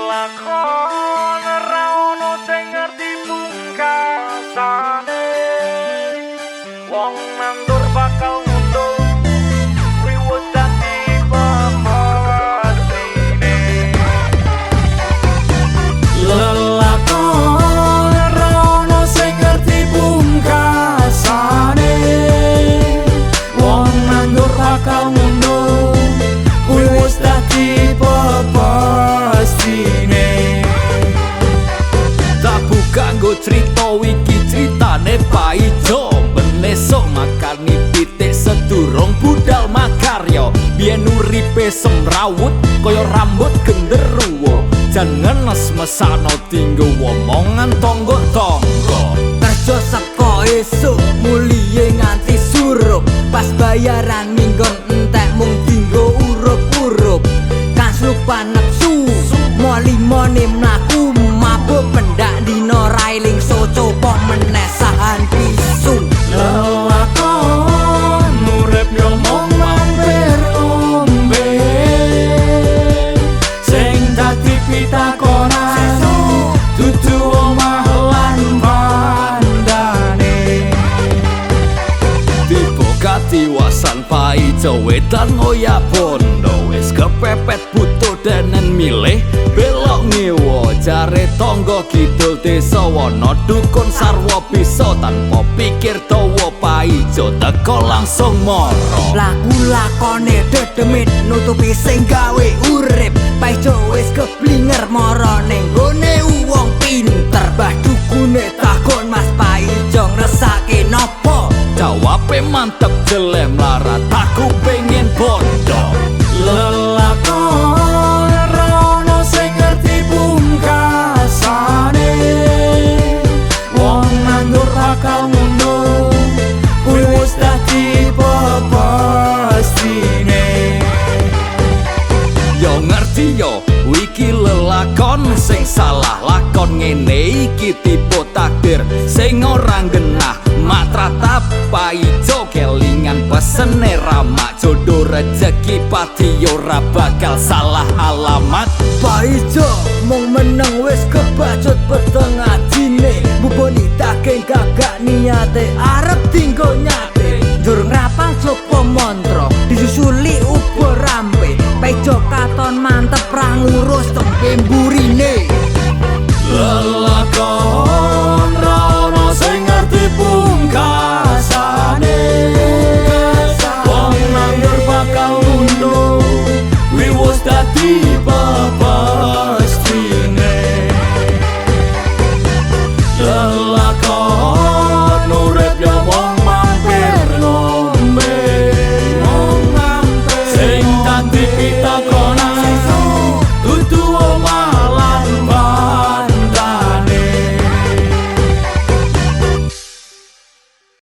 Lelakon ra ono sing ngerti pungkasane. Wong nandur bakal ngunduh, kuwi wis dadi pepestine. Lelakon ra ono sing ngerti pungkasane. Wong nandur bakal ngunduh, kuwi wis dadi pepestine. Tak buka nggo crita wiki critane Paijo. Benesok makani pitik sedurung budal makarya. Biyen uripe semrawut kaya rambut genderuwo. Jan ngenes mesakno dinggo omongan tangga-tangga. Kerja saka esuk mulihe nganti surup. Pas bayaran minggon entek mung dinggo urup-urup. Kaslupan nepsu molimone mlaku mabuk pendak dina railing soco po meneh sahan pisu. Lelakon urip yo mung mampir ngombe. Sing dadi pitakonan dudu omah lan bandane. Tiba katiwasan Paijo wedan oya bondo. Wis kepepet butuh denen milih belok ngiwa. Jare tangga kidul desa wana dukun sarwa bisa. Tanpa pikir dawa Paijo teko langsung mara. Laku lakone dedemit nutupi sing gawe urip. Paijo wis keblinger mara ning gone wong pinter. Bah dukune takon Mas Paijo ngresake napa? Jawabe mantep jeleh mlarat aku pengen bondo. Lelakon ra ono sing ngerti pungkasane. Wong nandur bakal ngunduh, kuwi wis dadi pepestine. Yo ngerti yo wiki lelakon sing salah lakon ngene iki tipe takdir sing ora genah. Matratap Paijo kelingan pesene ramak. Jodoh rejeki pati ora bakal salah alamat. Paijo mung meneng wis kebacut peteng ajine. Mbubuni daging gagak niate arep dinggo nyate. Njur ngrapal coba mantra disusuli uba rampe. Paijo katon mantep ra ngurus tempe mburine. Lelakon ra ono sing ngerti pungkasane. Wong nandur bakal ngunduh, kuwi wis dadi pepestine. Lelakon